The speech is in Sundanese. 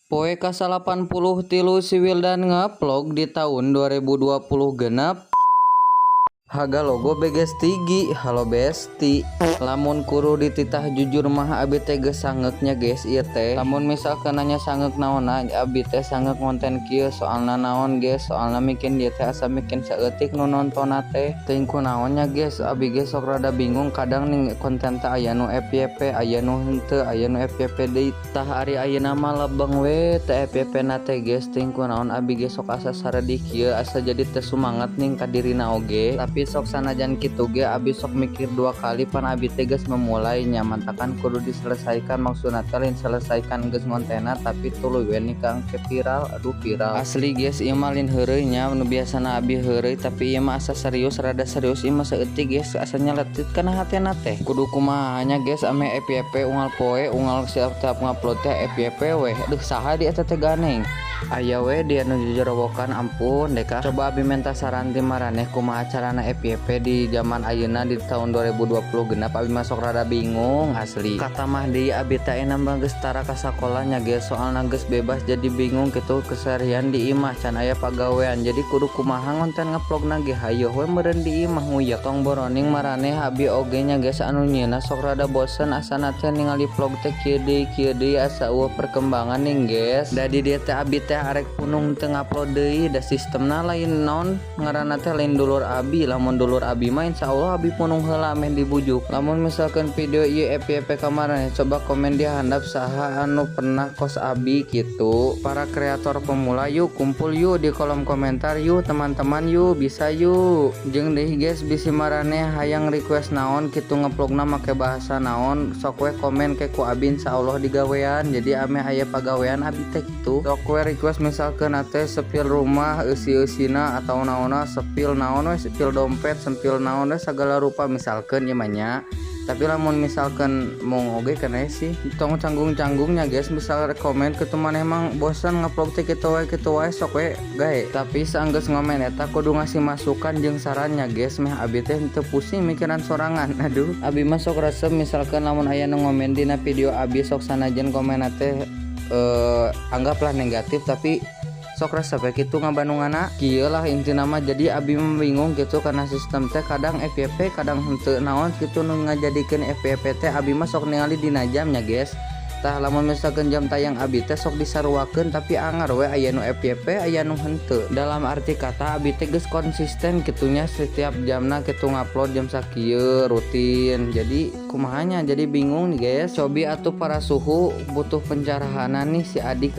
Poe ka-83 si Wildan ngevlog di tahun 2026. Haga logo beges tigi. Halo, besti. Lamun kudu dititah jujur mah, abi teh geus sangeuk nya, guys, ieu teh. Lamun misalkan nanya sangeuk naonna, abi teh sangeuk ngonten kieu. Soalna naon, guys? Soalna bikin dia teh asa bikin saeutik nu nontonna teh. Teuing kunaon nya, guys, abi ge sok rada bingung. Kadang nih konten teh aya nu FYP, aya nu henteu, aya nu FYP deui. Tah, ari ayeuna mah lebeng we teh FYP na teh, guys. Teuing kunaon abi ge sok asa saredih kieu, asa jadi teu sumanget ning ka dirina oge. Tapi sok sanajan kitu ge, abi sok mikir dua kali. Pan abi teh geus memulai nya, mantakan kudu diselesaikan. Maksudna teh lain selesaikan geus ngontena, tapi tuluy we nikah ke viral. Aduh, viral asli, guys. Ieu mah lain heureuy nya, nu biasana abi heureuy, tapi ieu mah asa serius, rada serius ieu mah saeutik, guys. Asa nyeletit kana hatena teh. Kudu kumaha nya, guys, ame FYP unggal poe, unggal setiap ngupload teh FYP we? Aduh, saha di eta teh ganeng? Aya we dia nu jorowokan, ampun deka. Coba abi minta saran ti maraneh, kumaha carana FYP di zaman ayeuna, di tahun 2026? Abi masuk rada bingung asli. Kata mah deui, abi teh nambah geus tara ka sakola nya, guys, soalna geus bebas, jadi bingung gitu. Keseharian di imah, can aya pagawean, jadi kudu kumaha ngonten ngevlogna ge? Hayoh we meureun di imah nguyak. Tong boroning maraneh, abi oge nya, guys, anu nyieuna sok rada bosen. Asana teh ningali vlog teh kieu deui, kieu deui, asa euweuh perkembangan nih, guys. Da di dieu teh abi teh arek punung teu ngupload deui, da sistemna lain naon ngaranna teh, lain dulur abi. Lamun dulur abi mah, insyaallah abi punung heula meh dibujuk. Lamun misalkan video ieu FYP kamaran, coba komen di handap saha anu pernah kos abi gitu. Para kreator pemula, yuk kumpul yuk di kolom komentar yuk, teman-teman, yuk, bisa yuk. Jeung deui, guys, bisi maraneh hayang request naon kitu, ngevlogna make bahasa naon, sok we komen ke ku abi, insyaallah digawean. Jadi ame aya pagawean abi teh kitu. Sok we request, misalkan teh spill rumah eusi-eusina atau naonna, spill naon we, spill dompet, spill naon we, segala rupa misalkan ieu mah nya. Tapi lamun misalkan mau oge kena sih tong canggung-canggungnya, guys. Misal komen ke teman, emang bosan ngevlog teh kitu wae, kitu wae, sok we gae. Tapi saenggeus ngomen eta kudu ngasih masukan jeung sarannya, guys, meh abi teh teu pusing mikiran sorangan. Aduh, abi mah sok resep misalkan lamun aya nu ngomen dina video abi, sok sanajan komen teh anggaplah negatif, tapi sok resep ya gitu ngabandunganna kieu lah intina mah. Jadi abi mah bingung gitu karena sistem teh kadang FYP, kadang henteu, naon gitu nu ngajadikeun FYP teh? Abi mah sok ningali dina jamnya, guys. Tah, lamun misalkan jam tayang abi teh sok disaruakeun, tapi angar we aya nu FYP, aya nu henteu. Dalam arti kata, abi teh geus konsisten kitunya, setiap jamna kitu ngupload jam sakieu rutin. Jadi kumahanya, jadi bingung nih, guys. Cobi atuh para suhu, butuh pencerahanan nih si adik.